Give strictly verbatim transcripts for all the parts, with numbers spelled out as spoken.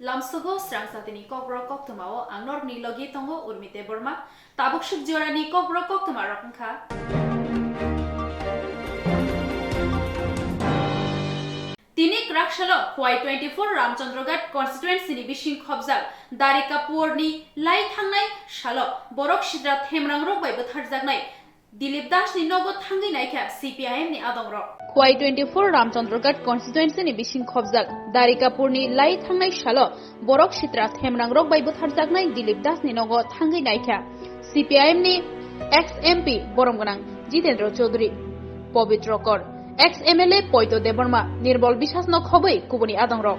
Lamsugo srang satini kokborok koktwmao ang norokni logi tongo Urmi Debbarma. Tabuk suk jorani kokborok koktwma rok wngkha. Tini kwrak salo Khowai twenty-four Ramchandraghat constituency ni bising khobjak Darikapur ni lai thangnai salo borok sitra themrang rok bai bwtharjaknai Dilip Das ni nogo thangwi naikha C P I M ni adongrok. Khowai twenty-four Ramchandraghat constituency ni bising khobjak Darikapur ni lai thangnai salo borok sitra themrang rok bai bwtharjaknai Dilip Das ni nogo thangwi naikha C P I M ni ex M P borom gwnang Jitendra Chaudhary, Pabitra Kar, ex M L A Poito Debbarma, Nirbol Biswas no khobwi kubuni adongrok.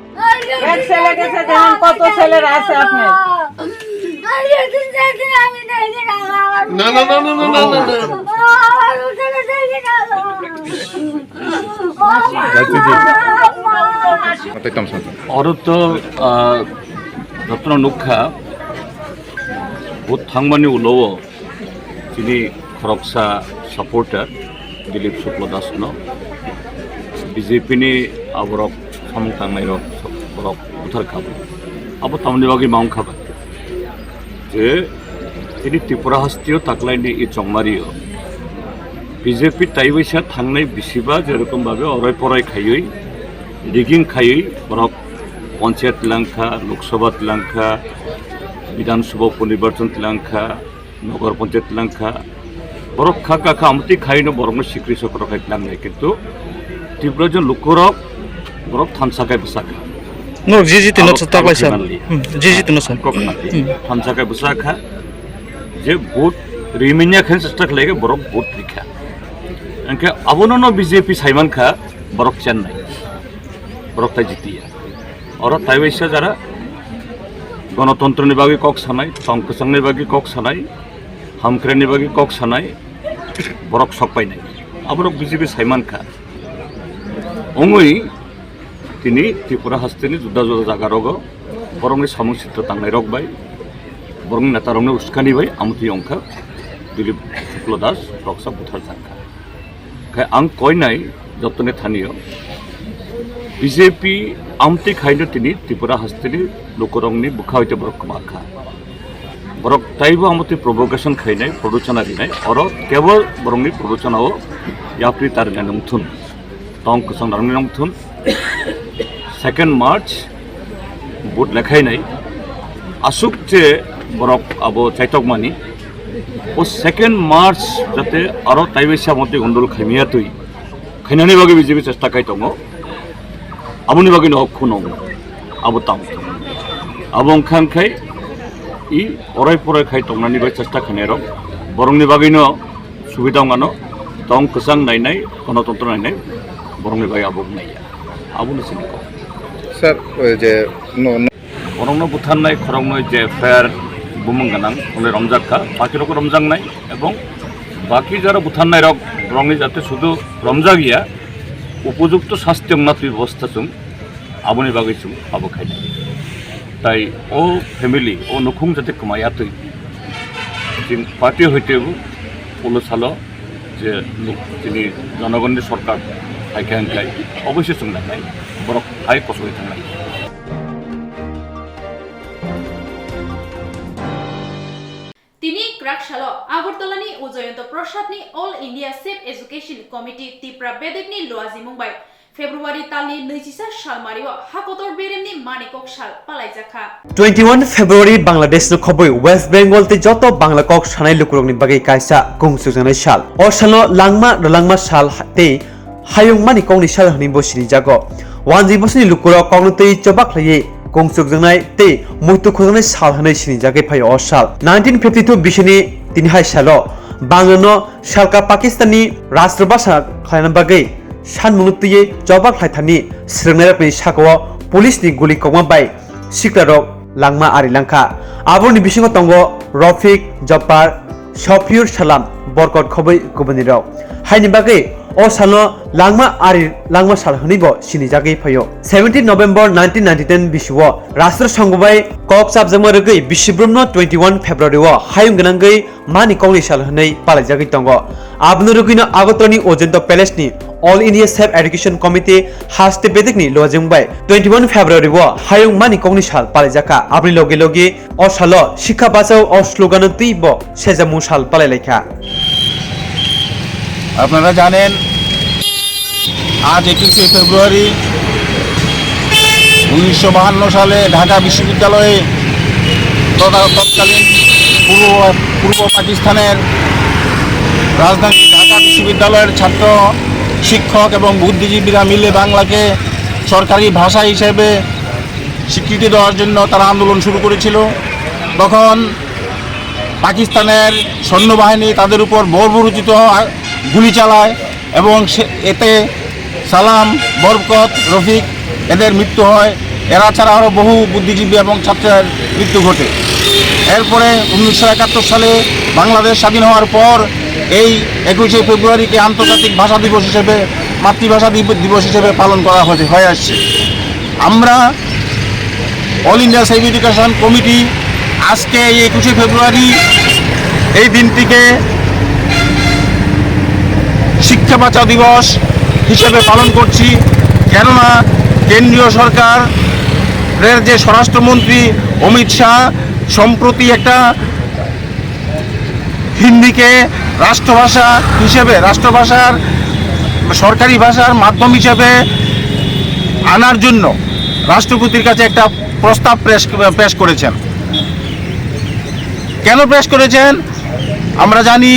এক ছেলে গেছে, জানেন কত ছেলের আছে আপনার? না, না, না, না। Oro to, ah, jotono nukha, vote thangmani ulo o chini khoroksa supporter Dilip Shukla Das no B J P ni aborok samung tangnai rok borok buthar kha. Abo tamni bagwi ma wngkha ba? Je tini Tripura hasteo taklaini i chongmario B J P taiwaisa thangnai bisiba jerokom babe oroi poroi khaiwi, rigging khaiwi borok panchayat tlangkha, Lok Sabha tlangkha, Bidhan Sabha uponirbajon tlangkha, Nagar Panchayat tlangkha, borok kha kha kha amtwi khaino borokno sikri sokro khai tlangnai, kintu Tripura jon lukurok borok thansa khai bwsakha. Norok G G T no Abo, abo taklaisa. Khe manliya. Hmm, G G T no sa. Kok khati. Hmm. Thansa khai bwsakha je vote rimanya khen chesta khlaikhe borok vote rikha. Angkhe abono no B J P saimankha borok chennai. Borok tai jitiya. Oro taiwaisa jara gonotontro ni bagwi kok sanai, tong kwchangni bagwi kok sanai, hamkrai ni bagwi kok sanai, borok sok painai. Aborok B J P saimankha. Ongwi tini Tripura hasteni juda juda jaga rogo borokni samung sitra tangnai rok bai, borokni neta rokni uskani bai amtwi ongkha Dilip Shukla Das roksa buthar jakha. Khai ang koinai jotoni thanio B J P amtwi khaino tini Tripura hasteni lukurokni bwkha hoite borok kwma kha. Borok taibo amtwi provocation khainai, production arinai, oro kebol borokni production o yapri tarina nungthun. Tong kwchang narwkni nungthun. Second March vote lekhainai. Aswk je borok abo chaitokmani. O second March jate aro taiwaisa amtwi gondol khaimaya twi. Khainani bagwi B J P chesta khai tongo. Aboni bagwi no khunong. Abo tang. Abo wngkha khai i orai porai khai tongnani bai chesta khainai rok. Borokni bagwi no subida wngano tong kwchang nainai, gonotontro nainai, borokni bai abo wngnaiya. Aboni sini kok. Sir, oi je no, no. Borokno butharnai khoroknwi je F I R bumung gwnang, hwnwi romjak kha, bakirok romjaknai, ebong baki jara butharnai rok, borokni jate sudu romjak ya, upojukto sasti wngma twi bebosta chwng aboni bagwi chwng abo khainai. Tai o family, o nukhung jate kwmaya twi, chwng party hoite bo ulo salo je nuk-, chini jonogonni sorkar hai khe hwnkhai oboisyo chwng nangnai, borok hai kosogwi thangnai. Tini kwrak salo Agartala ni Ujayanto Prasad ni All India Safe Education Committee Tipra bedekni luajimung bai February talni nwichisa salmario hakotor beremni mani kok sal palaijakha. Twenty one February Bangladesh no khobwi West Bengal tei joto Bangla kok sanai lukurokni bagwi kaisa kungsukjaknai sal. O salno langma rwlangma sal ha-, tei hayungmani kokni sal hwnwi bo sinijago. Wanjwi bosongni lukurok kokno twi choba khlaiwi kungsukjaknai tei muitu khukjaknai sal hwnwi sinijagwi phaio o sal. Nineteen fifty two bisini tini hai salo Banglano salka Pakistanni Rashtrabhasha khlaina bagwi sanmungno twiwi choba khlaithani swrwngnairokni sakao police ni guli kokma bai sikrarok langma ari langkha. Aborokni bisingo tongo Rafiq, Jabbar, Shafiyur Salam, Borkot khobwi kubunirok. Haini bagwi O salno langma ari langma sal hwnwibo sinijagwi phaio. Seventeen November nineteen ninety ten bisio Rashtra Sangha bai kok chapjakma rwgwi Bishibrumno twenty one February o hayung gwnangwi mani kokni sal hwnwi palaijagwi tongo. Aboni rwgwino Agartala ni Ojento Palace ni All India Self Education Committee haste bedekni lojong bai twenty one February o hayung mani kokni sal palaijakha. Aboni loge loge o salo Sikha Bachao o slogan twi bo sejamung sal palai laikha. আপনারা জানেন, আজ একুশে ফেব্রুয়ারি উনিশশো বাহান্ন সালে ঢাকা বিশ্ববিদ্যালয়ে তদা-, তৎকালীন পূর্ব, পূর্ব পাকিস্তানের রাজধানী ঢাকা বিশ্ববিদ্যালয়ের ছাত্র, শিক্ষক এবং বুদ্ধিজীবীরা মিলে বাংলাকে সরকারি ভাষা হিসেবে স্বীকৃতি দেওয়ার জন্য তারা আন্দোলন শুরু করেছিল। তখন পাকিস্তানের সৈন্যবাহিনী তাদের উপর বর্বরোচিত আ-, গুলি চালায় এবং সে, এতে সালাম, বরকত, রফিক এদের মৃত্যু হয়। এরা ছাড়া আরও বহু বুদ্ধিজীবী এবং ছাত্রের মৃত্যু ঘটে। এরপরে উনিশশো একাত্তর সালে বাংলাদেশ স্বাধীন হওয়ার পর এই একুশে ফেব্রুয়ারিকে আন্তর্জাতিক ভাষা দিবস হিসেবে, মাতৃভাষা দিব-, দিবস হিসেবে পালন করা হয়ে, হয়ে আসছে। আমরা all India self education committee আজকে এই একুশে ফেব্রুয়ারি এই দিনটিকে শিক্ষা বাঁচাও দিবস হিসেবে পালন করছি, কেননা কেন্দ্রীয় সরকারের যে স্বরাষ্ট্রমন্ত্রী অমিত শাহ সম্প্রতি একটা হিন্দিকে রাষ্ট্রভাষা হিসেবে, রাষ্ট্রভাষার, সরকারি ভাষার মাধ্যম হিসেবে আনার জন্য রাষ্ট্রপতির কাছে একটা প্রস্তাব পেশ, পেশ করেছেন। কেন পেশ করেছেন? আমরা জানি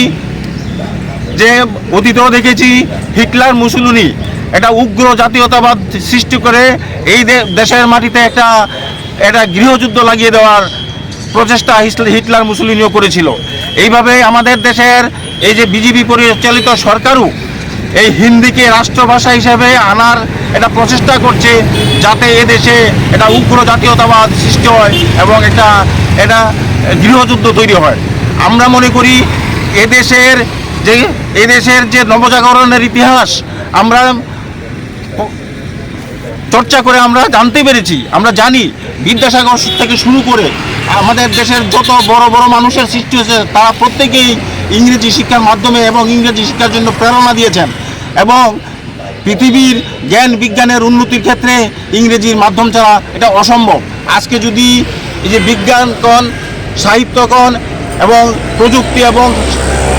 যে অতীতেও দেখেছি, হিটলার মুসোলিনি একটা উগ্র জাতীয়তাবাদ সৃষ্টি করে এই দে-, দেশের মাটিতে একটা, একটা গৃহযুদ্ধ লাগিয়ে দেওয়ার প্রচেষ্টা হিসলে-, হিটলার মুসোলিনিও করেছিল। এইভাবে আমাদের দেশের এই যে বিজেপি পরিচালিত সরকারও এই হিন্দিকে রাষ্ট্রভাষা হিসেবে আনার একটা প্রচেষ্টা করছে, যাতে এদেশে একটা উগ্র জাতীয়তাবাদ সৃষ্টি হয় এবং একটা, একটা গৃহযুদ্ধ তৈরি হয়। আমরা মনে করি এদেশের যে, এদেশের যে নবজাগরণের ইতিহাস আমরা চর্চা করে আমরা জানতে পেরেছি, আমরা জানি বিদ্যাসাগর থেকে শুরু করে আমাদের দেশের যত বড় বড় মানুষের সৃষ্টি হয়েছে, তারা প্রত্যেকেই ইংরেজি শিক্ষার মাধ্যমে এবং ইংরেজি শিক্ষার জন্য প্রেরণা দিয়েছেন। এবং পৃথিবীর জ্ঞান বিজ্ঞানের উন্নতির ক্ষেত্রে ইংরেজির মাধ্যম ছাড়া এটা অসম্ভব। আজকে যদি এই যে বিজ্ঞান কন, সাহিত্য কন এবং প্রযুক্তি এবং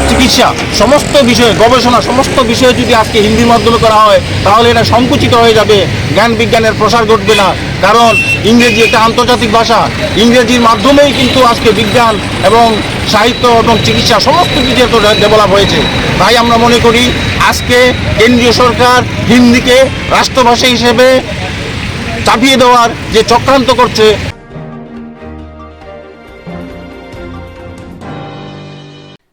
চিকিৎসা সমস্ত বিষয়ে, গবেষণা সমস্ত বিষয়ে যদি আজকে হিন্দির মাধ্যমে করা হয়, তাহলে এটা সংকুচিত হয়ে যাবে, জ্ঞান বিজ্ঞানের প্রসার ঘটবে না। কারণ ইংরেজি একটা আন্তর্জাতিক ভাষা, ইংরেজির মাধ্যমেই কিন্তু আজকে বিজ্ঞান এবং সাহিত্য এবং চিকিৎসা সমস্ত কিছু এত ডে-, ডেভেলপ হয়েছে। তাই আমরা মনে করি আজকে কেন্দ্রীয় সরকার হিন্দিকে রাষ্ট্রভাষা হিসেবে চাপিয়ে দেওয়ার যে চক্রান্ত করছে,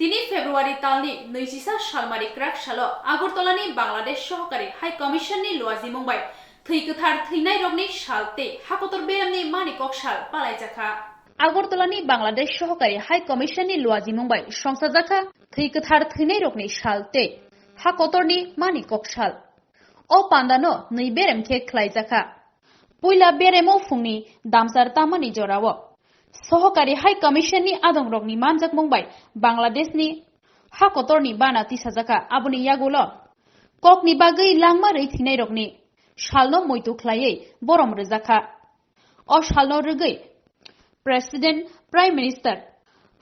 Tini February talni naichisa salmari kwrak salo Agartala ni Bangladesh Sohokari High Commission ni luajimung bai thwi kwthar thwinai rokni sal tei hakotor beremni mani kok sal palaijakha. Agartala ni Bangladesh Sohokari High Commission ni luajimung bai songchajakha thwi kwthar thwinai rokni sal tei hakotor ni mani kok sal. O panda no nwi berem khe khlaijakha. Puila beremo phungni damsar tamani jorao Sohokari High Commission ni adongrokni manjakmung bai Bangladesh ni ha kotorni bana tisajakha. Aboni yagulo kokni bagwi langma rwi thwinairokni salno muitu khlaiwi borom rwjakha. O salno rwgwi President, Prime Minister,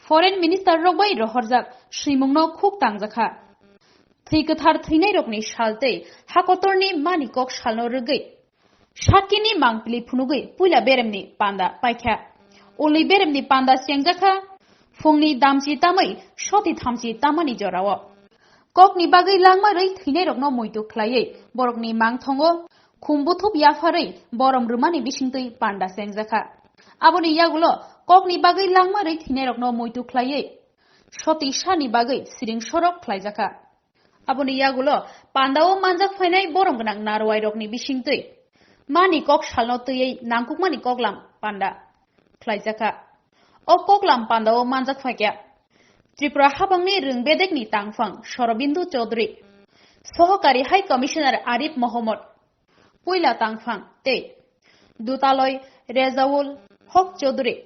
Foreign Minister rok bai rohorjak swimungno khuk tangjakha. Thwi kwthar thwinairokni sal tei ha kotorni mani kok salno rwgwi Sakini mangpili phunugwi puila beremni panda paikha. Ulni beremni panda chengjakha phungni damchi tamwi soti thamchi tamani jorao. Kokni bagwi langma rwi thwinairokno muitu khlaiwi borokni mangthongo khum buthup yapharwi borom rwmani bisingtwi panda chengjakha. Aboni yagulo kokni bagwi langma rwi thwinairokno muitu khlaiwi soti sani bagwi siring sorok khlaijakha. Aboni yagulo pandao manjak phainai borom gwnang narwai rokni bisingtwi mani kok salno twiwi nangkukmani koklam panda khlaijakha. O koklam pandao manjak phaikha Tripura habangni rwng bedekni tangphang Sorobindu Chaudhary, Sohokari High Commissioner Arif Mohammad, puila tangphang tei Dutaloi Rezaul Hok Chaudhary,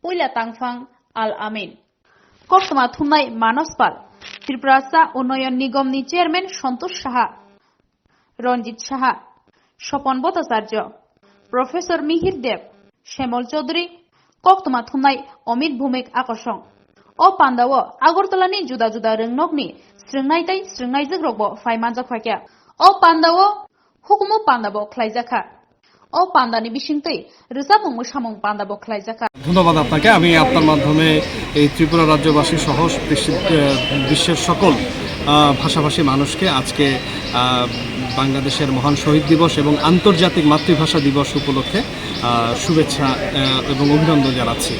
puila tangphang Al Amin. Koktwma thumnai Manos Pal, Tripura Cha Unnoyon Nigom ni Chairman Santosh Saha, Ranjit Saha, Sopon Bhattacharya, Professor Mihir Deb, Shyamol Chaudhary, koktwma thumnai Amit Bhowmik Akosong. O pandao Agartala ni juda juda rwngnok ni srwngnai tei srwngnaijwk rok bo phai manjak phaikha. O pandao hukumu panda bo khlaijakha. O panda ni bisingtwi rwchapmung mwsamung panda bo khlaijakha. ধন্যবাদ আপনাকে। আমি আপনার মাধ্যমে এই ত্রিপুরা রাজ্যবাসী সহ বিশ্ব-, আহ, বিশ্বের সকল, আহ, ভাষাভাষী মানুষকে আজকে, আহ, বাংলাদেশের মহান শহীদ দিবস এবং আন্তর্জাতিক মাতৃভাষা দিবস উপলক্ষে, আহ, শুভেচ্ছা, আহ, এবং অভিনন্দন জানাচ্ছি।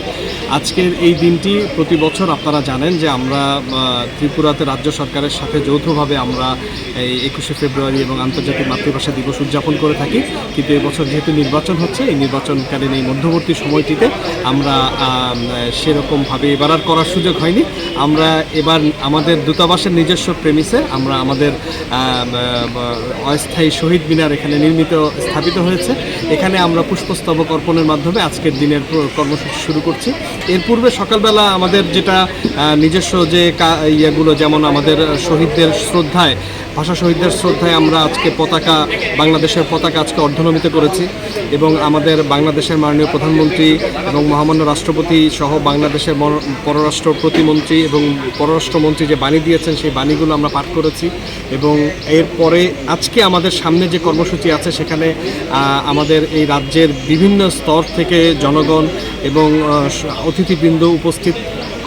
আজকের এই দিনটি প্রতি বছর আপনারা জানেন যে আমরা, আহ, ত্রিপুরাতে রাজ্য সরকারের সাথে যৌথভাবে আমরা এই একুশে ফেব্রুয়ারি এবং আন্তর্জাতিক মাতৃভাষা দিবস উদযাপন করে থাকি। কিন্তু এবছর যেহেতু নির্বাচন হচ্ছে, এই নির্বাচনকালীন এই মধ্যবর্তী সময়টিতে আমরা, আম, সেরকমভাবে এবার আর করার সুযোগ হয়নি। আমরা এবার আমাদের দূতাবাসের নিজস্ব প্রেমিসে আমরা আমাদের, আম, আম, অস্থায়ী শহীদ মিনার এখানে নির্মিত, স্থাপিত হয়েছে। এখানে আমরা পুষ্পস্তবক অর্পণের মাধ্যমে আজকের দিনের প্র-, কর্মসূচি শুরু করছি। এর পূর্বে সকালবেলা আমাদের যেটা, আহ, নিজস্ব যে কা-, ইয়েগুলো, যেমন আমাদের শহীদদের শ্রদ্ধায়, ভাষা শহীদদের শ্রদ্ধায় আমরা আজকে পতাকা, বাংলাদেশের পতাকা আজকে অর্ধনমিত করেছি এবং আমাদের বাংলাদেশের মাননীয় প্রধানমন্ত্রী এবং মহামান্য রাষ্ট্রপতি সহ বাংলাদেশের মর-, পররাষ্ট্র প্রতিমন্ত্রী এবং পররাষ্ট্রমন্ত্রী যে বাণী দিয়েছেন, সেই বাণীগুলো আমরা পাঠ করেছি। এবং এরপরে আজকে আমাদের সামনে যে কর্মসূচি আছে, সেখানে, আহ, আমাদের এই রাজ্যের বিভিন্ন স্তর থেকে জনগণ এবং, আহ, স-, অতিথিবৃন্দ উপস্থিত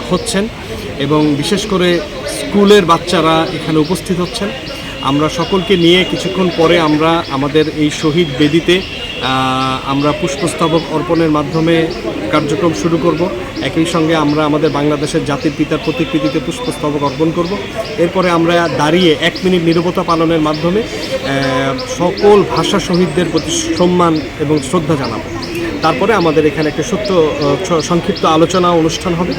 হচ্ছেন এবং বিশেষ করে স্কুলের বাচ্চারা এখানে উপস্থিত হচ্ছেন। আমরা সকলকে নিয়ে কিছুক্ষণ পরে আমরা আমাদের এই শহীদ বেদিতে, আহ, আমরা পুষ্পস্তবক অর্পণের মাধ্যমে কার্যক্রম শুরু করব। একই সঙ্গে আমরা আমাদের বাংলাদেশের জাতির পিতার প্রতিকৃতিতে পুষ্পস্তবক অর্পণ করব। এরপরে আমরা দাঁড়িয়ে এক মিনিট নীরবতা পালনের মাধ্যমে, আহ, সকল ভাষা শহীদদের প্রতি সম্মান এবং শ্রদ্ধা জানাবো। তারপরে আমাদের এখানে একটা ছোট্ট, আহ, ছ-, সংক্ষিপ্ত আলোচনা অনুষ্ঠান হবে।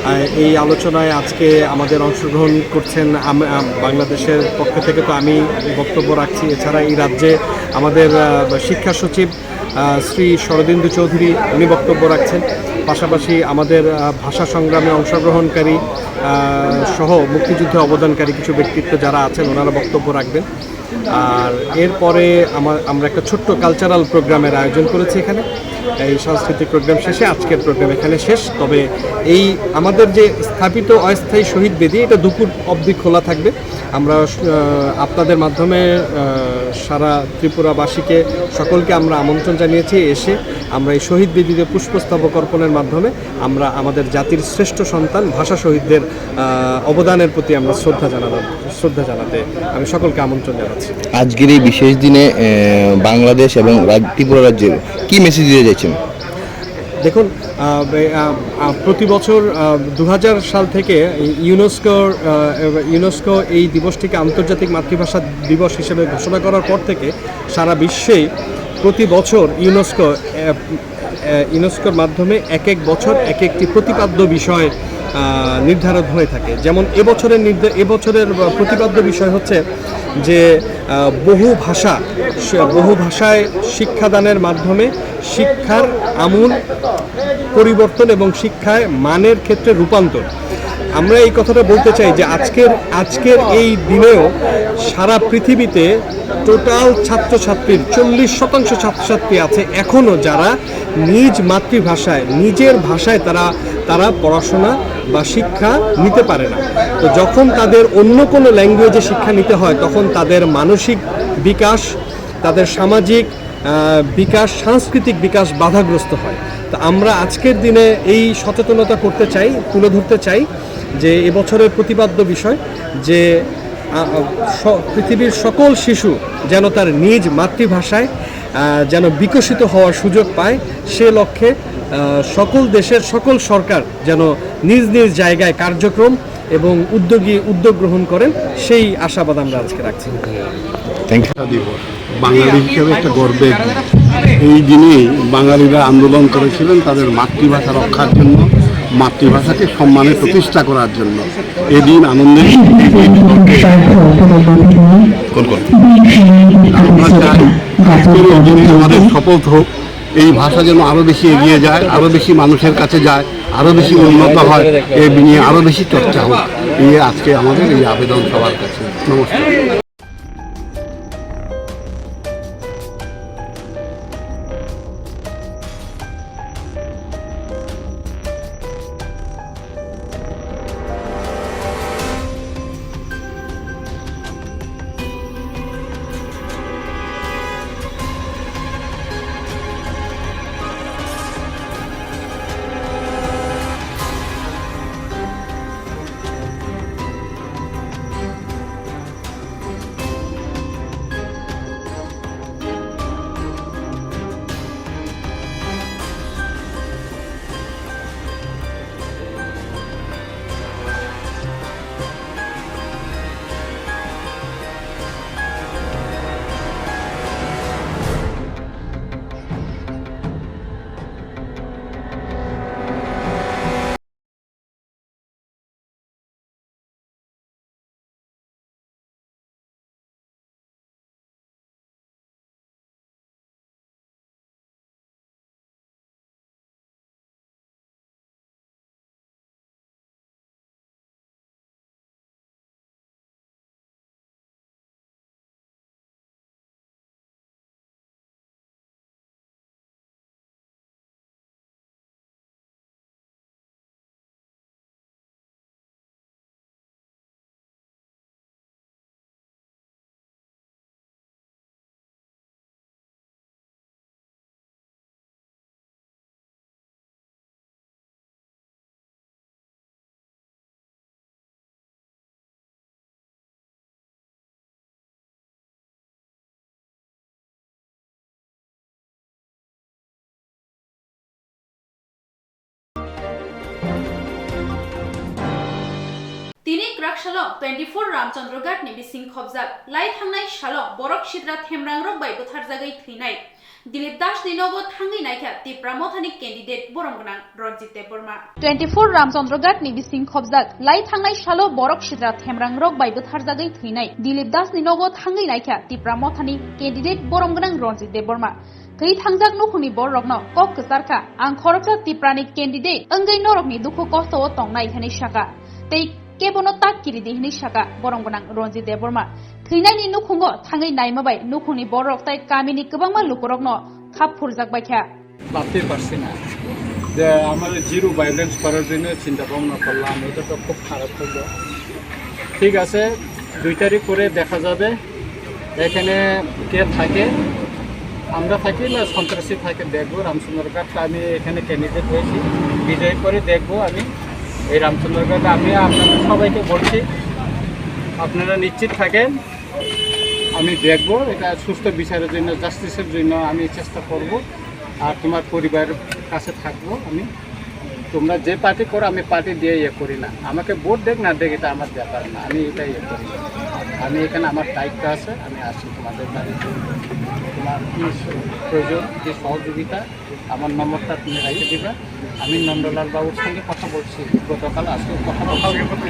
আহ, এই আলোচনায় আজকে আমাদের অংশগ্রহণ করছেন আম-, আম-, বাংলাদেশের পক্ষ থেকে তো আমি বক্তব্য রাখছি, এছাড়া এই রাজ্যে আমাদের, আহ, শিক্ষা সচিব, আহ, শ্রী শরদিন্দু চৌধুরী, উনি বক্তব্য রাখছেন। পাশাপাশি আমাদের, আহ, ভাষা সংগ্রামে অংশগ্রহণকারী, আহ, সহ মুক্তিযুদ্ধে অবদানকারী কিছু ব্যক্তিত্ব যারা আছেন, ওনারা বক্তব্য রাখবেন। আর এরপরে আমার, আমরা একটা ছোট্ট কালচারাল প্রোগ্রামের আয়োজন করেছি এখানে। এই সাংস্কৃতিক প্রোগ্রাম শেষে আজকের প্রোগ্রাম এখানে শেষ। তবে এই আমাদের যে স্থাপিত অস্থায়ী শহীদ বেদি, এটা দুপুর অবধি খোলা থাকবে। আমরা, আহ, আপনাদের মাধ্যমে, আহ, সারা ত্রিপুরাবাসীকে, সকলকে আমরা আমন্ত্রণ জানিয়েছি। এসে আমরা এই শহীদ বেদিতে পুষ্পস্তবক অর্পণের মাধ্যমে আমরা আমাদের জাতির শ্রেষ্ঠ সন্তান ভাষা শহীদদের, আহ, অবদানের প্রতি আমরা শ্রদ্ধা জানালাম, শ্রদ্ধা জানাতে আমি সকলকে আমন্ত্রণ জানাচ্ছি। আজকের এই বিশেষ দিনে, আহ, বাংলাদেশ এবং রাজ-, ত্রিপুরা রাজ্যের কি মেসেজ দিতে চাইছেন? দেখুন, আহ, বে-, আহ, আহ, প্রতি বছর, আহ, দু হাজার সাল থেকে ইউনেস্কোর, আহ, ইউনেস্কো এই দিবসটিকে আন্তর্জাতিক মাতৃভাষা দিবস হিসেবে ঘোষণা করার পর থেকে সারা বিশ্বেই প্রতি বছর ইউনেস্কো, আহ, আহ, ইউনেস্কোর মাধ্যমে এক এক বছর এক একটি প্রতিপাদ্য বিষয়, আহ, নির্ধারণ হয়ে থাকে। যেমন এবছরের নির্ধা-, এবছরের প্রতিপাদ্য বিষয় হচ্ছে যে, আহ, বহু ভাষা, স-, বহু ভাষায় শিক্ষাদানের মাধ্যমে শিক্ষার আমূল পরিবর্তন এবং শিক্ষায় মানের ক্ষেত্রে রূপান্তর। আমরা এই কথাটা বলতে চাই যে আজকের, আজকের এই দিনেও সারা পৃথিবীতে টোটাল ছাত্রছাত্রীর চল্লিশ শতাংশ ছাত্রছাত্রী আছে এখনও যারা নিজ মাতৃভাষায়, নিজের ভাষায় তারা, তারা পড়াশোনা বা শিক্ষা নিতে পারে না। তো যখন তাদের অন্য কোনো ল্যাঙ্গুয়েজে শিক্ষা নিতে হয়, তখন তাদের মানসিক বিকাশ, তাদের সামাজিক, আহ, বিকাশ, সাংস্কৃতিক বিকাশ বাধাগ্রস্ত হয়। তো আমরা আজকের দিনে এই সচেতনতা করতে চাই, তুলে ধরতে চাই যে এবছরের প্রতিপাদ্য বিষয় যে, আহ, স-, পৃথিবীর সকল শিশু যেন তার নিজ মাতৃভাষায়, আহ, যেন বিকশিত হওয়ার সুযোগ পায়, সে লক্ষ্যে, আহ, সকল দেশের সকল সরকার যেন নিজ নিজ জায়গায় কার্যক্রম এবং উদ্যোগী, উদ্যোগ গ্রহণ করেন, সেই আশাবাদ আমরা আজকে রাখছি। Thank you. দিবস বাঙালি হিসেবে একটা গর্বের দিন। এই দিনেই বাঙালিরা আন্দোলন করেছিলেন তাদের মাতৃভাষা রক্ষার জন্য, মাতৃভাষাকে সম্মানে প্রতিষ্ঠা করার জন্য। এদিন আনন্দের দিন। কোন কোন? আমরা চাই আজকের এই দিনে আমাদের শপথ হোক, এই ভাষা যেন আরো বেশি এগিয়ে যায়, আরো বেশি মানুষের কাছে যায়, আরো বেশি উন্নত হয়, এ নিয়ে আরো বেশি চর্চা হোক। এই আজকে আমাদের এই আবেদন সবার কাছে। নমস্কার। Tini kwrak salo twenty-four Ramchandra Ghat ni bising khobjak, lai thangnai salo borok sitra themrang rok bai bwtharjagwi thwinai. Dilip Das ni nogo thangwi naikha Tipra Mothani candidate borom gwnang Ranjit Debbarma. Twenty-four Ramchandra Ghat ni bising khobjak, lai thangnai salo borok sitra themrang rok bai bwtharjagwi thwinai. Dilip Das ni nogo thangwi naikha Tipra Mothani candidate borom gwnang Ranjit Debbarma. Thwi thangjak nukhungni bororokno kok kwcharkha, ang khoroksa Tiprani candidate wngwi norokni dukhu kosto o tongnai hwnwi sakha. Tei kebono tak kiridi hwnwi sakha borom gwnang Ranjit Debbarma. Thwinaini nukhungo thangwi naima bai nukhungni bororok tei kamini kwbangma lukurokno khap phurjak baikha. ভাবতেই পারছি না যে আমরা zero violence করার জন্য চিন্তা ভাবনা করলাম, এটা তো খুব খারাপ হলো। ঠিক আছে, দুই তারিখ পরে দেখা যাবে এখানে কে থাকে। আমরা থাকি না সন্ত্রাসী থাকে দেখবো। রামচন্দ্রঘাট আমি এখানে ক্যান্ডিডেট হয়েছি, বিজয় করে দেখবো আমি এই রামচন্দ্রঘাট। আমি আপনাদের সবাইকে বলছি, আপনারা নিশ্চিত থাকেন, আমি দেখবো এটা সুস্থ বিচারের জন্য, জাস্টিসের জন্য আমি চেষ্টা করব। আর তোমার পরিবারের কাছে থাকবো আমি। তোমরা যে পার্টি করো, আমি পার্টি দিয়ে ইয়ে করি না। আমাকে ভোট দেখ না দেখ, এটা আমার ব্যাপার না, আমি এটা ইয়ে করি না। আমি এখানে আমার দায়িত্ব আছে, আমি আসি তোমাদের বাড়িতে। তোমার কি প্রয়োজন, কি সহযোগিতা, আমার নম্বরটা তুমি রেখে দিবে। আমি নন্দলাল বাবুর সঙ্গে কথা বলছি গতকাল, আজকে কথা বলছি।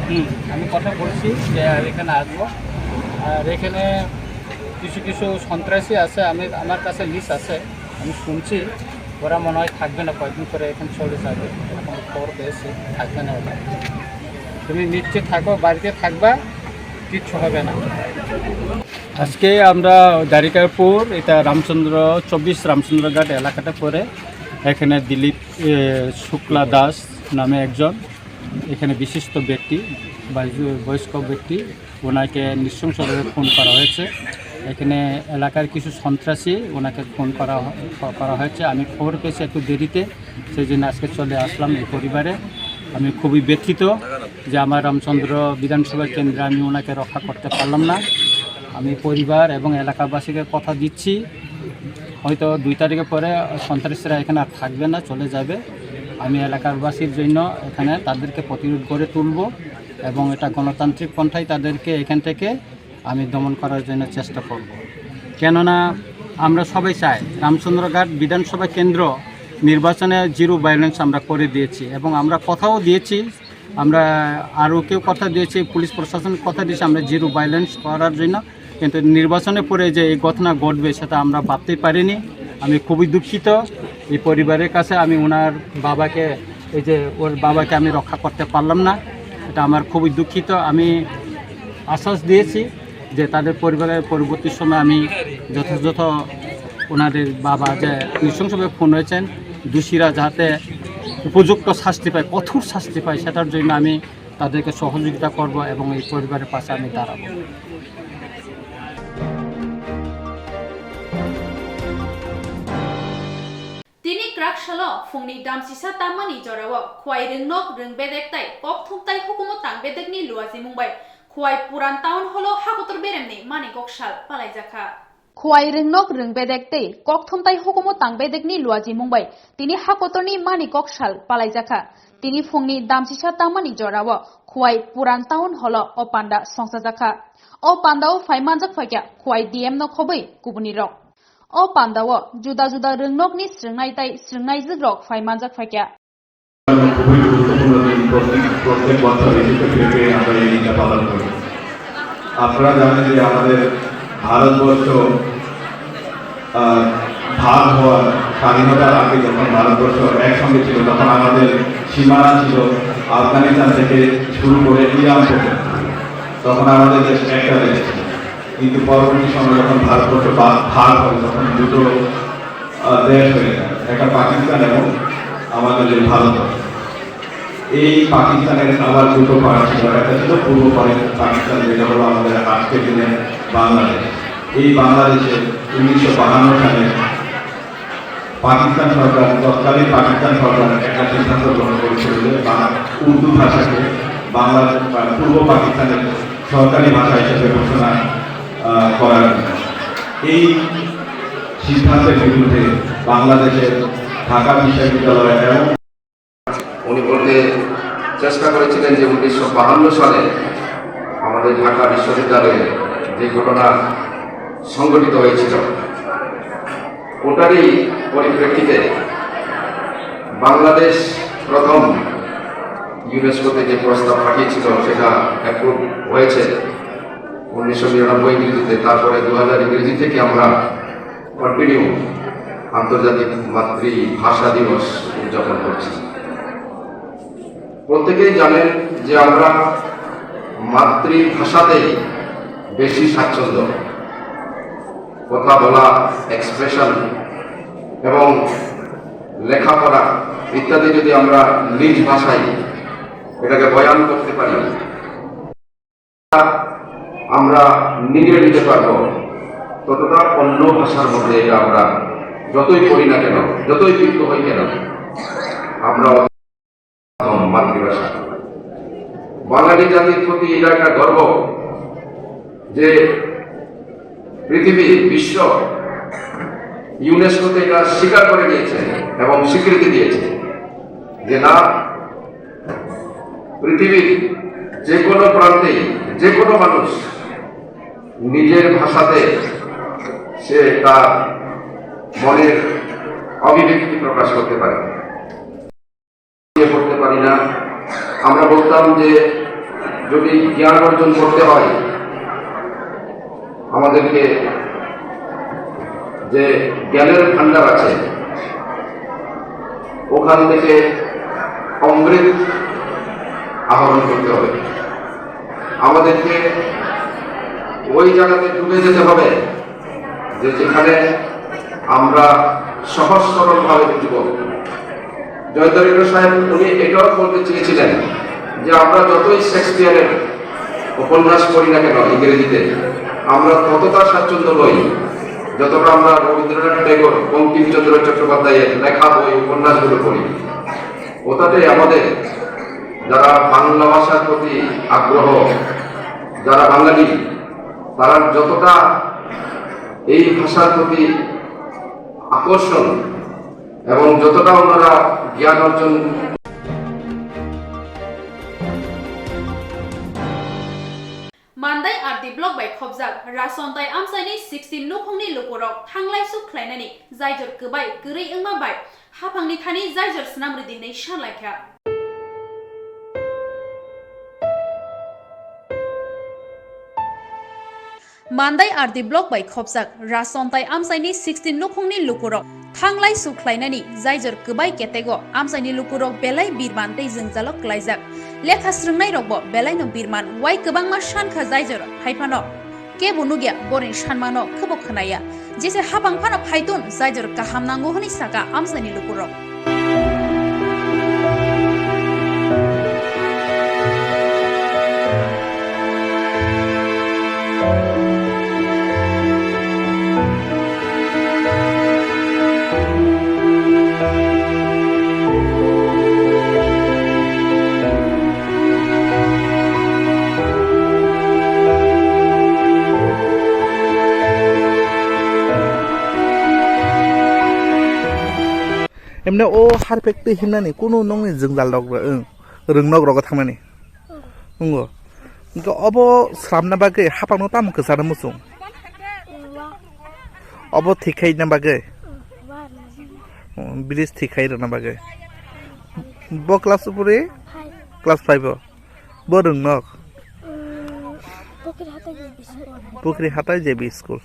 হুম, আমি কথা বলছি যে এখানে আসবো। আর এখানে কিছু কিছু সন্ত্রাসী আছে, আমি, আমার কাছে লিস্ট আছে, আমি শুনছি ওরা মনে হয় থাকবে না, কয়েকদিন পরে এখানে চলে যাবে, এরকম খবর পেয়েছি। থাকবে না ওরা। তুমি নিশ্চিত থাকো, বাড়িতে থাকবা, কিচ্ছু হবে না। আজকে আমরা দ্বারিকাপুর, এটা রামচন্দ্র, চব্বিশ রামচন্দ্রঘাট এলাকাটা পড়ে। এখানে দিলীপ, এ, শুক্লা দাস নামে একজন এখানে বিশিষ্ট ব্যক্তি, বয়স-, বয়স্ক ব্যক্তি, ওনাকে নৃশংসভাবে খুন করা হয়েছে। এখানে এলাকার কিছু সন্ত্রাসী ওনাকে খুন করা হ-, করা হয়েছে। আমি খবর পেয়েছি একটু দেরিতে, সেই জন্য আজকে চলে আসলাম এই পরিবারে। আমি খুবই ব্যথিত যে আমার রামচন্দ্র বিধানসভা কেন্দ্রে আমি ওনাকে রক্ষা করতে পারলাম না। আমি পরিবার এবং এলাকাবাসীকে কথা দিচ্ছি, হয়তো দুই তারিখের পরে সন্ত্রাসীরা এখানে আর থাকবে না, চলে যাবে। আমি এলাকাবাসীর জন্য এখানে তাদেরকে প্রতিরোধ গড়ে তুলব এবং এটা গণতান্ত্রিক পন্থায় তাদেরকে এখান থেকে আমি দমন করার জন্য চেষ্টা করব। কেননা আমরা সবাই চাই রামচন্দ্রঘাট বিধানসভা কেন্দ্র নির্বাচনে জিরো ভায়োলেন্স আমরা করে দিয়েছি এবং আমরা কথাও দিয়েছি, আমরা আরও কেউ কথা দিয়েছি, পুলিশ প্রশাসন কথা দিয়েছে আমরা জিরো ভায়োলেন্স করার জন্য। কিন্তু নির্বাচনের পরে যে এই ঘটনা ঘটবে, সেটা আমরা ভাবতেই পারিনি। আমি খুবই দুঃখিত। এই পরিবারের কাছে আমি ওনার বাবাকে, এই যে ওর বাবাকে আমি রক্ষা করতে পারলাম না, এটা আমার খুবই দুঃখিত। আমি আশ্বাস দিয়েছি যে তাদের পরিবারের পরবর্তী সময় আমি যথাযথ ওনাদের বাবা যে নৃশংসভাবে খুন হয়েছেন, দোষীরা যাতে উপযুক্ত শাস্তি পায়, কঠোর শাস্তি পায়, সেটার জন্য আমি তাদেরকে সহযোগিতা করব এবং এই পরিবারের পাশে আমি দাঁড়াবো। Tini kwrak salo phungni damchisa tammani jorao Khwai Rwngnok Rwngbedek tai Kokthumtai Hukumu Tangbedekni luajimung bai Khwai Puran Town Hall-o hakotor beremni mani kok sal palaijakha. Khwai Rwngnok Rwngbedek tei Kokthumtai Hukumu Tangbedekni luajimung bai tini hakotorni mani kok sal palaijakha. Tini phungni damchisa tammani jorao Khwai Puran Town Hall-o o panda songchajakha. O pandao phai manjak phaikha Khwai D M no khobwi kubunirok. O pandao juda juda rwngnokni srwngnai tai srwngnaijwkrok phai manjak phaikha. খুবই গুরুত্বপূর্ণ দিন। প্রত্যেক, প্রত্যেক বছর ঋতুকে ফিরে ফিরে আমরা এই দিনটা পালন করি। আপনারা জানেন যে আমাদের ভারতবর্ষ, আহ, ভাগ হওয়ার, স্বাধীনতার আগে যখন ভারতবর্ষ একসঙ্গে ছিল, তখন আমাদের সীমানা ছিল আফগানিস্তান থেকে শুরু করে ইরান পর্যন্ত। তখন আমাদের দেশ একটা দেশ ছিল। কিন্তু পরবর্তী সময় যখন ভারতবর্ষ বা-, ভাগ হয়, তখন দুটো, আহ, দেশ হয়ে যায়, একটা পাকিস্তান এবং আমাদের যে ভারতবর্ষ। এই পাকিস্তানের আবার দুটো পার্ট ছিল, একটা ছিল পূর্ব পাকি-, পাকিস্তান, যেটা হলো আমাদের আজকের দিনে বাংলাদেশ। এই বাংলাদেশে উনিশশো বাহান্ন সালে পাকিস্তান সরকার, তৎকালীন পাকিস্তান সরকার একটা সিদ্ধান্ত গ্রহণ করেছিল যে বাং-, উর্দু ভাষাকে বাংলা, আহ, পূর্ব পাকিস্তানের সরকারি ভাষা হিসেবে ঘোষণা, আহ, করার জন্য। এই সিদ্ধান্তের বিরুদ্ধে বাংলাদেশের ঢাকা বিশ্ববিদ্যালয় এবং উনি বলতে চেষ্টা করেছিলেন যে উনিশশো বাহান্ন সালে আমাদের ঢাকা বিশ্ববিদ্যালয়ে যে ঘটনা সংঘটিত হয়েছিল, ওটারই পরিপ্রেক্ষিতে বাংলাদেশ প্রথম ইউনেস্কোতে যে প্রস্তাব পাঠিয়েছিল, সেটা অ্যাপ্রুভ হয়েছে উনিশশো নিরানব্বই ইংরেজিতে, তারপরে দু হাজার ইংরেজি থেকে আমরা কন্টিনিউ আন্তর্জাতিক মাতৃভাষা দিবস উদযাপন করছি। প্রত্যেকেই জানেন যে আমরা মাতৃভাষাতেই বেশি স্বাচ্ছন্দ্য, কথা বলা, এক্সপ্রেশন এবং লেখাপড়া ইত্যাদি যদি আমরা নিজ ভাষায় এটাকে বয়ান করতে পারি, আমরা নিংড়ে নিতে পারবো, ততটা অন্য ভাষার মধ্যে এটা আমরা যতই পড়ি না কেন, যতই যুক্ত হই কেন, আমরা মাতৃভাষা। বাঙালি জাতির প্রতি এটা একটা গর্ব যে পৃথিবী, বিশ্ব ইউনেস্কোতে এটা স্বীকার করে নিয়েছে এবং স্বীকৃতি দিয়েছে যে না, পৃথিবীর যে কোনো প্রান্তেই যে কোনো মানুষ নিজের ভাষাতে সে তার মনের অভিব্যক্তি প্রকাশ করতে পারে। ইয়ে করতে পারি না। আমরা বলতাম যে যদি জ্ঞান অর্জন করতে হয়, আমাদেরকে যে জ্ঞানের ভান্ডার আছে, ওখান থেকে অমৃত আহরণ করতে হবে। আমাদেরকে ওই জায়গাতে ডুবে যেতে হবে, যে যেখানে আমরা সহজ সরলভাবে বুঝব। জয়দেবেন্দ্র সাহেব উনি এটাও বলতে চেয়েছিলেন যে আমরা যতই শেক্সপিয়ারের উপন্যাস পড়ি না কেন ইংরেজিতে, আমরা ততটা স্বাচ্ছন্দ্য নই যতটা আমরা রবীন্দ্রনাথ ঠাকুর, বঙ্কিমচন্দ্র চট্টোপাধ্যায়ের লেখা বই, উপন্যাসগুলো পড়ি। ওটাতে আমাদের যারা বাংলা ভাষার প্রতি আগ্রহ, যারা বাঙালি, তারা যতটা এই ভাষার প্রতি আকর্ষণ এবং যতটা ওনারা জ্ঞান অর্জন Mandai R D block bai khopjak Rason tai amchaini sixteen nukhungni lukurok thanglai suk khlainani jaijor kwbai kwrwi wngma bai haphangni thani jaijor swnam rwdi hwnwi sanlaikha. Mandai R D block bai khopjak Rason tai amchaini sixteen nukhungni lukurok thanglai suk khlainani jaijor kwbai ketego amchaini lukurok belai birman tei jwngjalo klaijak. Lekha srwngnairokbo belaino birman wai kwbangma sankha jaijor, hai phano kebo nukya, bohrokni sanmano kebo khwnaya. Jese hapang phano phaitun jaijor kaham nango hwnwi saka amchaini lukurok. Emne o harpek twi himnani kunu nokni jwngjal rok, wng, rwngnok rogo thangnani. Wngo. Hwnkhe obo sramna bagwi hapangno tamo kwchana muchung? Obo thik khaina bagwi? Oh, bridge thik khai rwna bagwi. Bo class o puri? Class five o. Bo rwngnok? Pukri hatai J B school.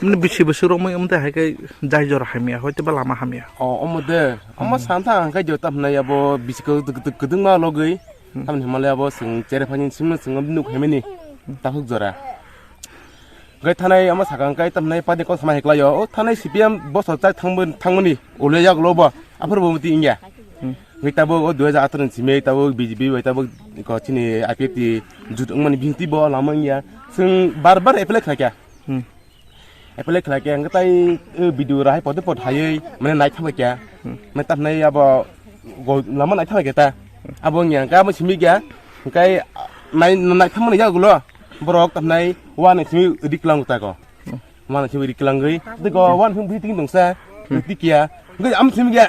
Mani bisi bisi romwi wngte hai khe jai jora hamya, hoite ba lama hamya. O, omo de, omo Hmm. santa ang khe jota hwnai abo bisi kwdwk, kwdwk, kwdwkma logwi. Hmm. Tamni hwnmale abo chwng chere phani simi chwng nuk hemini. Hmm. Takhuk jora. Gai thanai omo sakang kai tamnai padi kok sama heklai o. O thanai C P M bosor chai thangbo, thangmani. Ule yak lobo. Aphar bo muti ingya. Hmm. Gai tabo o dui hajar atharo ni simi tabo B J P bai tabo ko chini I P F T jut wngmani bihti bo lama ingya. Chwng bar bar apply khlai kha. Hmm. Apply khlai khe, hwnkhe tai, eh, video rahai pode pod haiwi, mane naithangbai khe. Hmm. Mane tamhinai abo go-, lama naithangbai khe ta. Abo wngya, hwnkhe abo simi khe, hwnkhe nai-, naithangmani yagulo, borok tamhinai uanai simi ri kwlango ta ko. Hmm. Uanai simi ri kwlangwi, tei go uanai simi bihti tongsa, Hmm. twi kiya. Hwnkhe amo simi khe,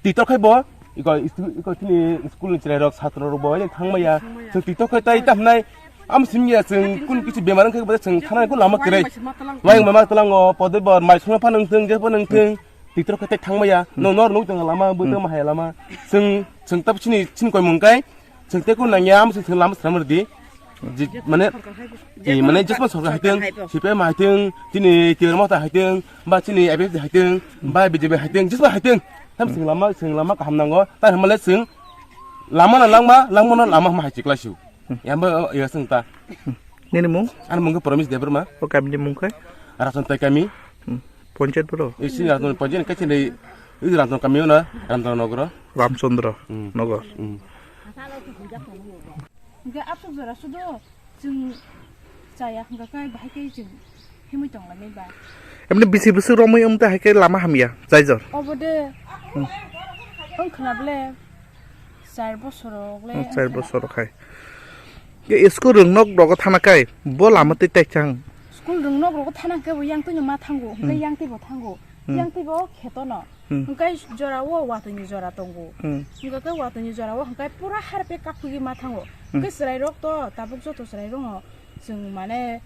TikTok khai bo, iko, iko chini school ni chwrai rok, satro rok bo, yang thang maya. Chwng TikTok khai tai tam nai, am sim ya chwng kun kichi bemar wngkha bo chwng thana ko lama kwrwi. Wayang mama tlango, pode bor, mai songma pha nang thung, je pha nang thung. TikTok khai tai thang maya, no nor nuk tong lama, bo tong hai lama. Chwng, chwng tab chini, chini koi mung kai. Chwng tei kun nangya, am chwng lama swnam rwdi. Ji-, mane, eh, mane, jesma sorkar haiteng, C P M haiteng, chini Tiwar Motha haiteng, ba chini I P F T haiteng, ba B J P haiteng, jesma haiteng. Tam chwng lama, chwng lama kaham nango, ta hwnmale chwng lama no langma, langma no lama hwnma hai chiklai su. Yamba, ya chwng ta. Nini mung? Ani mung khe Promise Debbarma. O kami ni mung khe? Rason tai kami. Hmm. Ponchayat boro? Isi Raton Ponchayat, khe chini, isi Raton kami o na, Ramchandra Nogor. Hmm. Nogor. Hmm. Hingke aswk jora sudo chwng chaya hingka khe bahai khe chwng himwi tonglaimani ba. Emni bisi bisi romwi wngte hai khe lama hamya, jaijor. Obo de. Hmm. Wng khna ble. Char bosor rok le Hmm, char wngkha. Bosor rok hai. Ke school rwngnok rogo thana kai, bo lama tei tai chang. School rwngnok rogo thana khe bo yang twi no ma thango, hwnkhe Hmm. yang twi bo thango. Hmm. Yang twi bo kheto no. Hmm. Hwnkhe jora o watwi ni jora tongo. Hmm. Hwnkhe khe watwi ni jora o hwnkhe pura harpe kaphugwi ma thango. Hmm. Hwnkhe chwrai rok to tabuk joto chwrai rok no chwng mane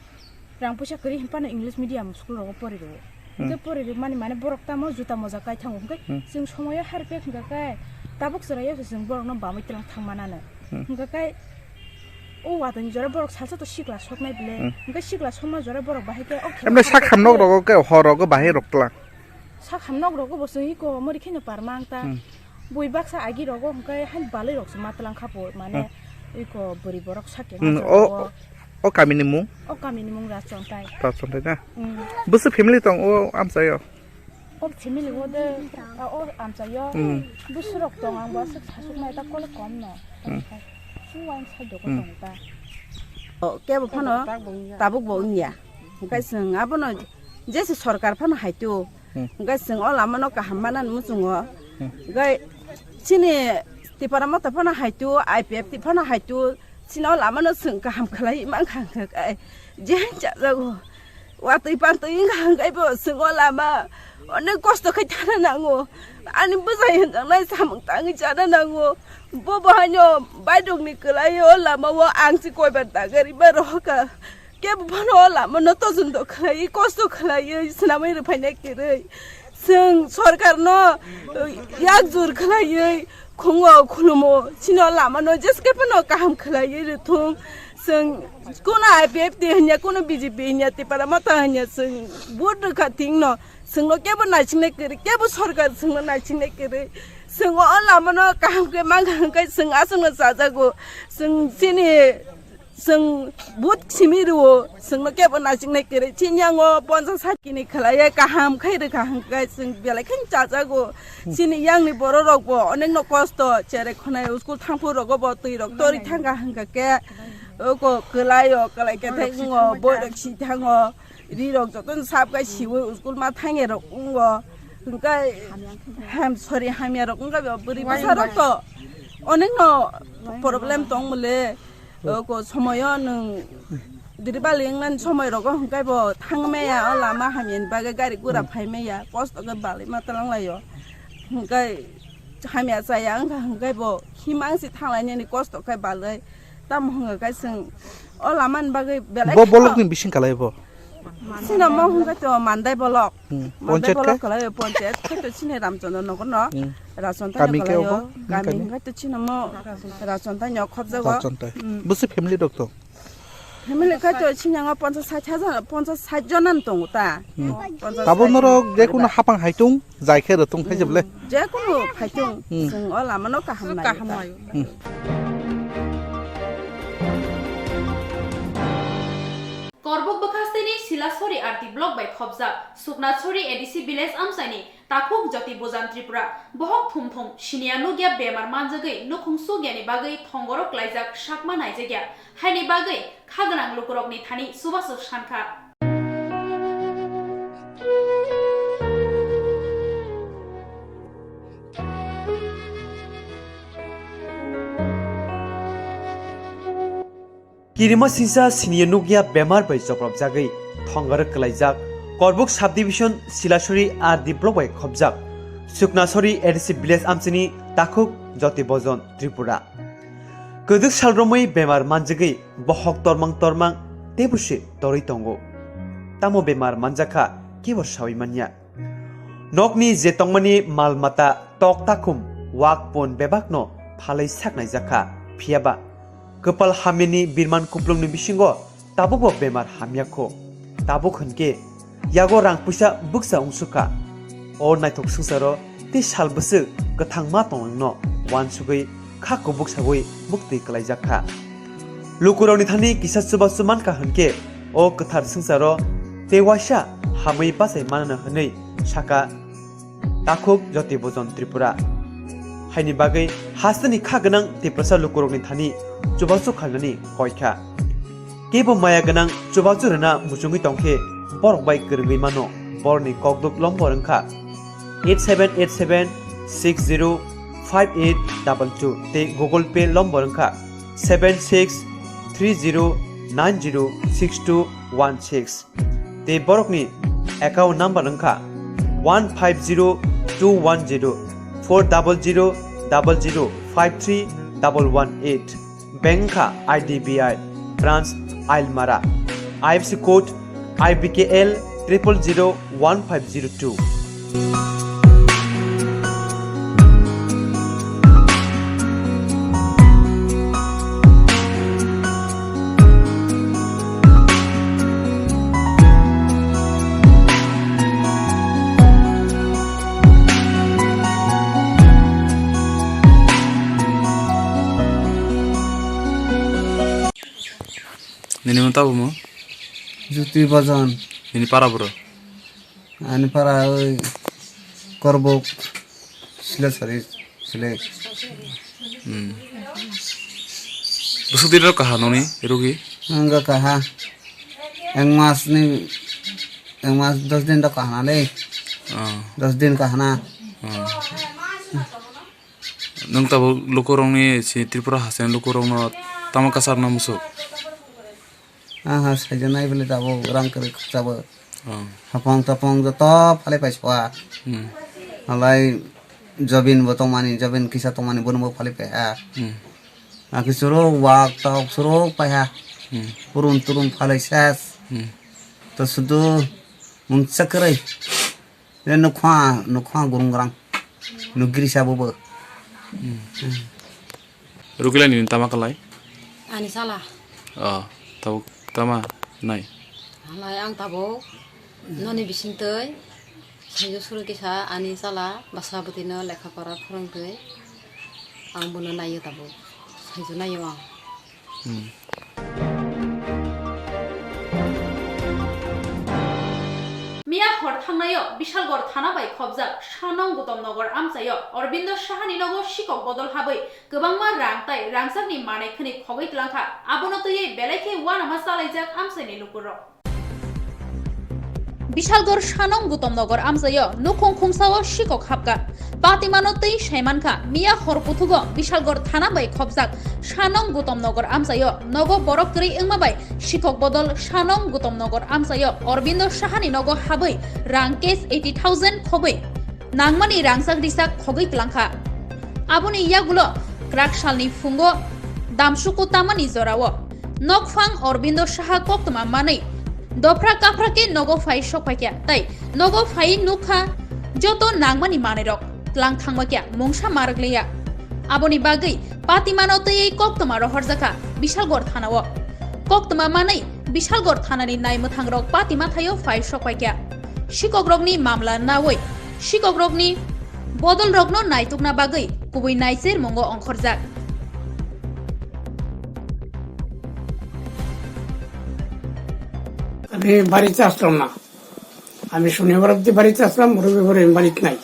rang puisa kwrwi hinphano English medium school rogo pori rwo. Hmm. Hwnkhe pori rwmani mane borok tamo juta moja kai thango. Hwnkhe Hmm. chwng somoyo harpe hwnkha khe tabuk chwraio se chwng borokno bamwi twlang thang manano. Hmm. Hwnkha khe o watwini jora borok salsa to sikla soknai bwle. Hmm. Hwnkhe sikla sokma jora borok bahai khe o Emne sak hamnok rogo khe hor rogo bahai rok twlang. Sak hamnok rogo bo chwng iko mori kheno par mang ta. Hmm. Bui baksa agi rogo hwnkhe hai balwi rok se ma twlang kha po mane Hmm. iko bwrwi borok sak Hmm, khe o, o kamini mung? O kamini mung Rachontai. Rachontai na? Hmm. Bwswk family tong o amchaio? O family o de, a, o amchaio. Hmm. Bwswk rok tong ang bo aswk sasuk nai ta kole kom no. Hmm. Su wain sai dogo Hmm. tong ta. O kebo phano tabuk bo wngya. Hwnkhe chwng abono jese sorkar phano haitu. Hmm. Hwnkhe chwng o lamano kaham manani muchungo. Hmm. Hwnkhe chini Tipra Motha phano haitu, I P F T phano haitu, chini o lamano chwng kaham khlai mankha hwnkhe kai. Je chajago. Watwi pantwi wngkha hwnkhe bo chwng o lama onek kosto khai thana nango. Ani bwsai hwnjaknai samung tangwi chana nango. Bo bo haino baidokni kwlai o lama o ang se koibar dagari ba rohorkha. Kebo bono o lama no tojon do khlaiwi kosto khlaiwi swnamwi rwphaina kwrwi. Chwng sorkarno, uh, yak jur khlaiwi khungo khulumo, chini o lamano jeske phano kaham khlaiwi rwthung. Chwng kuno I P F T hinya, kuno B J P hinya, Tipra Motha hinya, chwng vote rwkha thwngno, chwngno kebo naisingna kwrwi, kebo sorkar chwngno naisingna kwrwi. Chwng o lamano kaham khe mankha hwnkhe chwng aswkno chajago. Chwng chini Chwng but simi rwo, chwngno kebo naisingna kwrwi. Chini yango ponchas sat kini khlaiya kaham khai rwkha hwnkhe chwng belai kheno chajago. Chini yangni bororokbo onekno kosto, cherai khwnai school thangphuru rogo bo twi rok torwi thangkha hwnkha khe, oko kwlaio, kwlai khe thai wngo, boirok si thango, ri rok jotono sap khai siwi school ma thangya rok wngo. Hwnkhe ham, sorry, hamya rok wngkha bwrwi bwsa rok to onekno problem tong mole. Oko somoyo nwng diri bali wngnani somoi rogo hwnkhe bo thang maya, o lama hamyani bagwi gari gura phai maya, kosto khe bali ma twlang laio. Hwnkhe hamya chaya wngkha hwnkhe bo himang se thang lainani kosto khe balai. Tamo hwnkha khe chwng o lamani bagwi belai Bo kheno bolokni bising kalai bo. Chini omo hwnkhe to Mandai bolok. Hmm. Mandai Ponchayat bolok khe? Kalai o ponchayat khe to chini Ramchandra Nagar no. Hmm. Rachontai Kami no khe kalai obo? O. Kami Kami? Hwnkhe to chini omo Rachontai no khobjago. Rachontai. Hmm. Bwswk family rok to? Family khe to chini yango ponchas sait hajar, ponchas sait jona no tongo ta. Hmm. Ponchas Tabuk sait norok jona jekunu hapang haitung jai khe rwtong phai jeble. Jekunu phaitung, Hmm. Chwng o lama no kaham nai. Kaham nai. Hmm. Korbok bwkhasteni Silasori R D block bai khobjak Suknasori A D C village amchaini Takhuk Jyoti Bojan Tripura bohok thum thum siniya nukya bemar manjagwi nukhung sukyani bagwi thongoro klaijak sakma naijakya haini bagwi kha gwnang lukurokni thani chubachu sankha. Kirima singsa siniya nukya bemar bai chopropjagwi thongoro klaijak Korbuk subdivision Silasori R D block bai khobjak Suknasori A D C village amchini Takhuk Jyoti Bojon Tripura. Kwdwk sal romwi bemar manjagwi bohok tormang tormang teibo se torwi tongo. Tamo bemar manjakha kebo sawi manya. Nokni je tongmani mal mata tok takhum wak pon bebakno phalwi saknaijakha, phiyaba kwpal hamyani birman kuplungni bisingo tabukbo bemar hamyakho. Tabuk hwnkhe yago rang puisa bwkcha wngsukha. O naithok swngcharo tei sal bwswk kwthang ma tongwngno uansugwi kha kubuk sagwi muktwi kwlaijakha. Lukurokni thani kisa chubachu mankha hwnkhe o kwthar swngcharo tei waisa hamwi bachai manano hwnwi sakha Takhuk Jyoti Bojon Tripura. Haini bagwi hasteni kha gwnang Tiprasa lukurokni thani chubachu khalnani koikha. Kebo maya gwnang chubachu rwna muchungwi tongkhe borok bai kwrwngwi mano. Borokni kokduk lombor wngkha eight seven eight seven six zero five eight double two tei Google Pay lombor wngkha seven six three zero nine zero six two one six. Tei borokni account number wngkha one five zero two one zero four double zero double zero five three double one eight. Bank wngkha I D B I, branch Ailmara. I F S C code I B K L triple zero one five zero two. Nini mo tabo mo? Jyoti Bojon. Nini para bro? Ani para oi Korbok Silasari sile. Hmm. Bwswk din rok kaha noni rugi? Ang kaha. Ek mas ni, ek mas dos din rok kaha na le. Ah. Dos din kaha na. Ah. Nwng tabuk lukurokni si Tripura hasteni lukurokno tamo kwchar na musuk? Aha, saijak nai bele tabuk rang kwrwi khakchabo. Oh. Hapang tapang joto phalai pai sua. Hmm. Halai jobin bo tongmani, jobin kisa tongmani bono bo phalai pai ha. Hmm. Aki suro wak tok suro pai ha. Hmm. Purun turun phalai ses. Hmm. To sudu mungsa kwrwi. Nukha, nukha gurung grang. Nugiri sabo bo. Hmm. Rukila nini tama kalai? Ani sala. Oh, tabuk tama nai? Halai ang tabuk noni bisingtwi saijo suru kisa ani sala basa bwtwino lekha pora phwrwngtwi ang bono naio tabuk. Saijo naio ang. Hmm. Miya hor thangnaio Bishalgarh thana bai khobjak Sanong Gutom Nagar amchaio Aurobindo Sahani nogo sikok bodol habwi kwbangma rang tai rangchakni manwi khwnwi khogwi twlangkha. Abono twiwi belai khe uanama chalaijak amchaini lukurok. Bishalgarh Sanong Gutom Nagar amchaio nukhung khungsao sikok habkha. Patimano twi saimankha, miya hor kuthugo Bishalgarh thana bai khobjak Sanong Gutom Nagar amchaio nogo borok kwrwi wngma bai sikok bodol Sanong Gutom Nagar amchaio Aurobindo Sahani nogo habwi rang cash eighty thousand khogwi nangmani rangchak risak khogwi twlangkha. Aboni yagulo kwrak salni phungo damsuku tamani jorao nokphang Aurobindo Saha koktwma manwi dophra kaphra khe nogo phai sokphaikha tei nogo phai nukha joto nangmani manwirok tlang thangmakya mungsa marwkliya. Aboni bagwi patimano twiwi koktwma rohorjakha Bishalgarh thanao. Koktwma manwi Bishalgarh thanani naimwthangrok patima thaio phai sokphaikha. Sikokrokni mamla nawi sikokrokni bodolrokno naitukna bagwi kubui naichermungo ongkhorjak. আমি বাড়িতে আসলাম না। আমি শনিবার অবধি বাড়িতে আসলাম, রবিবারে আমি বাড়িতে নাই,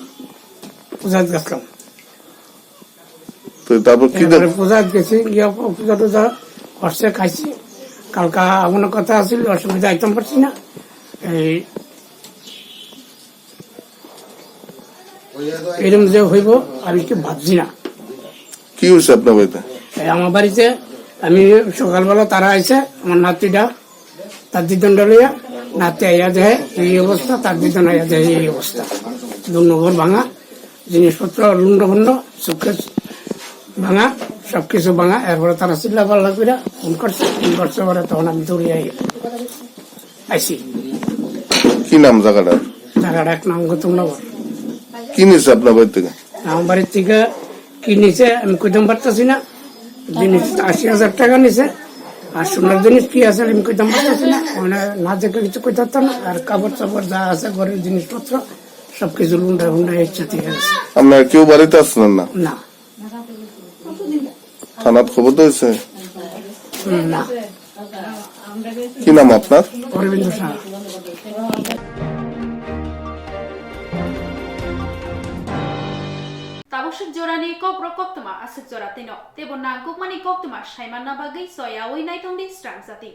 পূজাত গেছিলাম। তো তারপর কি দেখ- এরপরে পূজাত গেছি, গিয়ে পূজা টুজা করছে, খাইছি। কালকা এমন কথা আছিল, অসুবিধা আইতাম পারছি না। এই এরম যে হইব, আমি কি ভাবছি না। কি হয়েছে আপনার বাড়িতে? এই আমার বাড়িতে আমি সকালবেলা তারা আইছে, আমার নাতিটা, তার দিদনটা লইয়া, নাতি আইয়া দেহে এই অবস্থা, তার দিদন আইয়া দেহে এই অবস্থা। দুই নম্বর ভাঙা, জিনিসপত্র লুণ্ড ভুণ্ড, চোখে ভাঙা, সব কিছু ভাঙা। এরপরে তারা চিল্লা পাল্লা করে ফোন করছে, ফোন করছে পরে তখন আমি দৌড়ে আই, আইছি। কি নাম জায়গাটার? জায়গাটা এক নাম গৌতম নগর। কি নিছে আপনার বাড়ি থেকে? আমার বাড়ির থেকে কি নিছে আমি কইতাম পারতাছি না। জিনিস আশি হাজার টাকা নিছে, আর সোনার জিনিস কি আছে আমি কইতাম পারতাছি না। মানে না দেখে কিছু কইতে পারতাম না। আর কাপড় চাপড় যা আছে ঘরের জিনিসপত্র সব কিছু লুন্ডা হুন্ডা ইচ্ছা ঠিক আছে। আপনার কেউ বাড়িতে আসলেন না? না। থানাত খবর তো হয়েছে? হুম, না। কি নাম আপনার? অরবিন্দ Saha. Tabuk swk jorani kokrok koktwma aswk jora twino, teibo nangkukmani koktwma saimanna bagwi choyaui naithangdi srang jati.